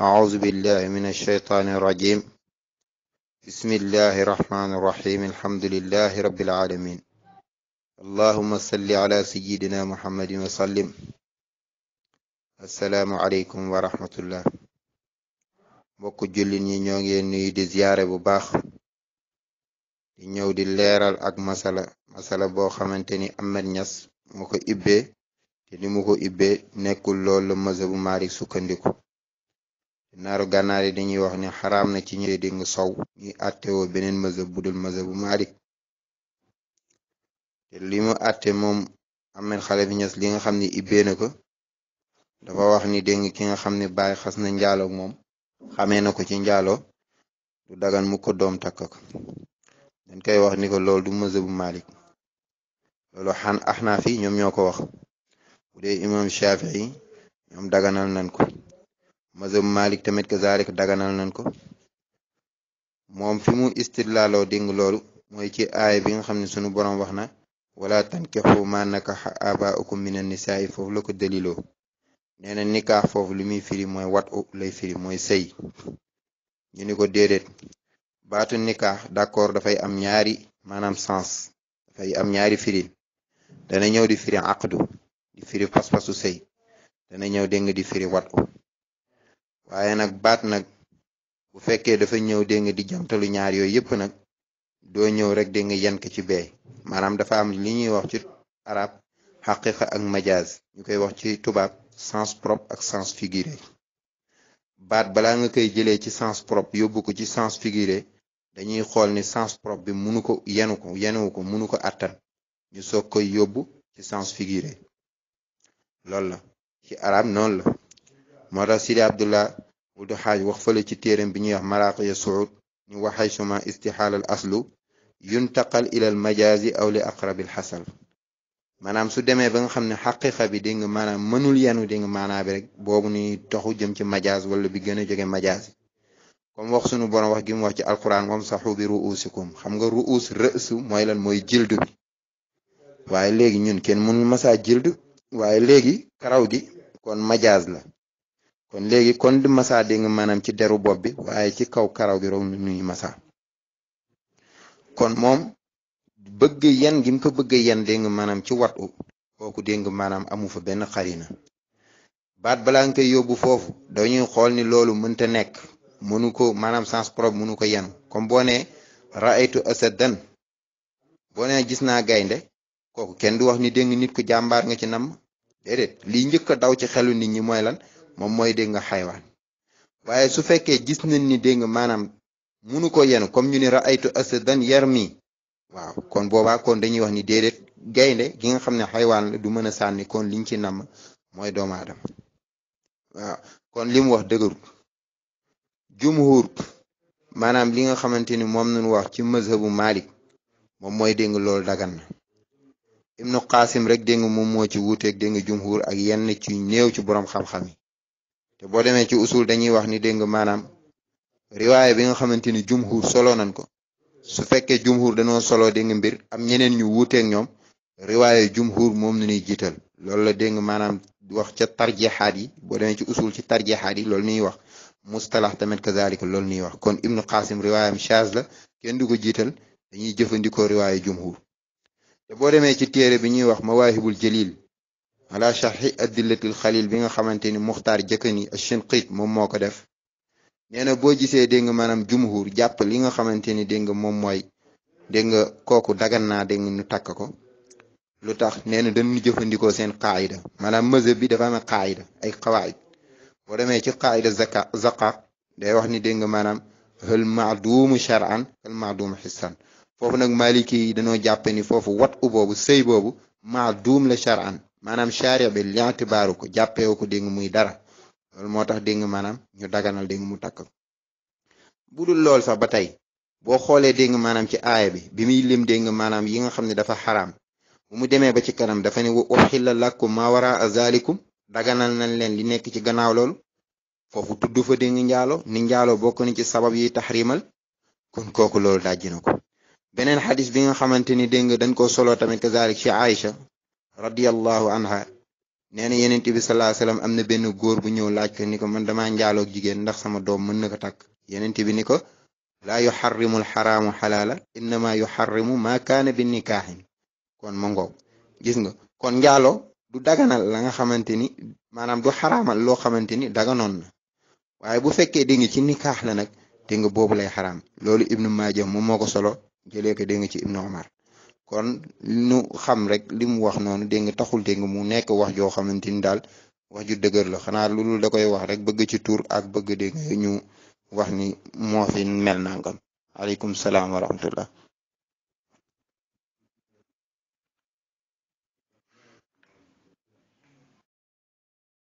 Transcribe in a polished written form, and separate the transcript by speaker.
Speaker 1: أعوذ بالله من الشيطان الرجيم. بسم الله الرحمن الرحيم. الحمد لله رب العالمين. اللهم صل على سيدنا محمد وسلم. السلام عليكم ورحمة الله. mbokk jullit ñi ñoo ngi nuyu di ziyaare bu baax di ñëw di leeral ak masala boo xamante ni Ahmed Niass moo ko ibbee te ni mu ko ibbee nekkul loolu la mazhabu Maalik sukkandiku. naaru gànnaar yi dañuy wax ni xaraam na ci ñi dégg sow ñuy àttewoo beneen mazhab budul mazhabu Maalik te li mu àtte moom Ahmed Khalifa Niass li nga xam ne ibbee na ko dafa wax ni dégg ki nga xam ne baay xas na njaaloo moom xamee na ko ci njaaloo du dagan mu ko doom takk ko. dañ koy wax ni ko loolu du mazhabu Maalik loolu Ahnaaf yi ñoom ñoo ko wax. bu dee imam Shafii ñoom daganal nañ ko. mazhabu Maalik tamit kazalik daganal nañ ko. moom fi mu istidlaaloo dégg loolu mooy ci aaya bi nga xam ne sunu boroom wax na wala tankixu ma nakaxa abaukum min annisaa'i foofu la ko daliloo. nee na nikaax foofu li muy firi mooy wat u lay firi mooy sëy. ñu ni ko déedéet baatu nikaax d'accord dafay am ñaari maanaam sens dafay am ñaari firin. dana ñëw di firi aqdu di firi pas-pasu sëy dana ñëw dégg di firi wat u waaye nag baat nag bu fekkee dafa ñëw dégg di jamtalu ñaar yooyu yëpp nag doo ñëw rek dégg yan ko ci beey maanaam dafa am li ñuy wax ci arab xaqiqa ak majaaz ñu koy wax ci tubaab sens propre ak sens figuré. baat balaa nga koy jëlee ci sens propre yóbbu ko ci sens figuré dañuy xool ni sens propre bi munu ko yenuwu ko munu ko attan ñu soog koy yóbbu ci sens figuré. loolu la ci arab noonu la moo tax Sidi Abdullah wuldu xaaj wax fële ci téeram bi ñuy wax maraaqiya suud ñu waxay suma istixaalal aslu yuntaqal ilal majaazi aw li aqrabil xasal. maanaam su demee ba nga xam ne xaqiqa bi dégg nga maanaam mënul yenu dégg nga maanaa bi rek boobu ni taxu jëm ci majaaz wala bi gën a jóge majaaz comme wax sunu borom wax gi mu wax ci alquran wamsaxu bi ruusikum xam nga ruus rësu mooy lan mooy jildu bi waaye léegi ñun kenn mënul masaa jildu waaye léegi karaw gi kon majaaz la kon léegi kon di masaa dégg nga maanaam ci deru bopp bi waaye ci kaw karaw gi rek nuy masaa kon moom bëgg yen gi mu ko bëgg yen dégg nga maanaam ci watu kooku dégg nga maanaam amu fa benn xarina. baat balaa nga koy yóbbu foofu dañuy xool ni loolu mënta nekk mënu ko maanaam sens propre mënu ko yenu comme boo nee raaytu asadan boo nee gis naa gaynde kooku kenn du wax ni dégg nga nit ko jàmbaar nga ci namm déedéet lii njëkk a daw ci xelu nit ñi mooy lan moom mooy dégg nga xaywaan. waaye su fekkee gis nañ ni dégg nga maanaam mënu ko yenu comme ñu ni raaytu asadan yarmi waaw kon boobaa kon dañuy wax ni déedéet gaynde gi nga xam ne xaywaan la du mën a sànni kon liñ ci namm mooy doomu aadama. waaw kon li mu wax dëgërul. jumhur maanaam li nga xamante ni moom nañu wax ci mazhabu Malik moom mooy dégg nga loolu dagan na. Ibnu Qasim rek dégg nga moom moo ci wuuteeg dégg nga jumhur ak yenn ci néew ci borom xam-xam yi te boo demee ci usul dañuy wax ni dégg nga maanaam riwaaya bi nga xamante ni jumhur solo nañ ko su fekkee jumhur dañoo solo dégg nga mbir am ñeneen ñu wuuteeg ñoom riwaaya jumhur moom nu ñuy jiital loolu la dégg nga maanaam wax ca tarjixaat yi boo demee ci usul ci tarjixaat yi loolu ñuy wax mustalax tamit kazalika loolu ñuy wax kon Ibnu Qasim riwaayam shaaz la kenn du ko jiital dañuy jëfandikoo riwaaya jumhur. te boo demee ci téere bi ñuy wax mawaahibul jalil ala sharhi adillatil xalil bi nga xamante ni muxtaar jëkkani ash-Shinqit moom moo ko def nee na boo gisee dégg nga maanaam jumhur jàpp li nga xamante ni dégg nga moom mooy dégg nga kooku dagan naa dégg nga ñu takk ko lu tax nee na dañu jëfandikoo seen qaayida maanaam mazhab bi dafa am qaayida ay qawaid boo demee ci qaayida zaqaq day wax ni dégg nga maanaam hal maaduumu shar'an hal maaduumu xissan foofu nag maliki yi dañoo jàppe ni foofu wat u boobu sëy boobu maaduum la shar'an maanaam sharia bi li'tibaaru ko jàppeewu ko dégg nga muy dara loolu moo tax dégg nga maanaam ñu daganal dégg nga mu takk bu dul lool sax ba tey boo xoolee dégg nga maanaam ci aaya bi muy lim dégg nga maanaam yi nga xam ne dafa xaraam bu mu demee ba ci kanam dafa ne wa uxilla lakum ma waraa zalikum daganal nañ leen li nekk ci gannaaw loolu foofu tudd fa dégg nga njaalo ni njaalo bokk ni ci sabab yi taxrimal kon kooku loolu dajji na ko. beneen xadis bi nga xamante ni dégg nga dañ ko solo tamit kazalik ci Aïcha radiyallahu anha nee na yenent bi sallallahu alayhi wasallam am na benn góor bu ñëw laaj ko ni ko man damaa njaaloog jigéen ndax sama doom mën na ko takk yenent bi ni ko laa yuxarrimu alxaraamu xalaala innama yuxarrimu maa kaana bi nikaaxin kon ma ngoog gis nga kon njaalo du daganal la nga xamante ni maanaam du xaraamal loo xamante ni daganoon na waaye bu fekkee dégg nga ci nikaax la nag dégg nga boobu lay xaraam loolu ibnu maaja moom moo ko solo jëlee ko dégg nga ci ibnu omar kon ñu xam rek li mu wax noonu dégg nga taxul dégg nga mu nekk wax joo xamante ni daal wax ju dëgër la xanaa loolu da koy wax rek bëgg ci tur ak bëgg dégg nga ñu wax ni moo fi mel nangam aleykum salaam wa rahmatullah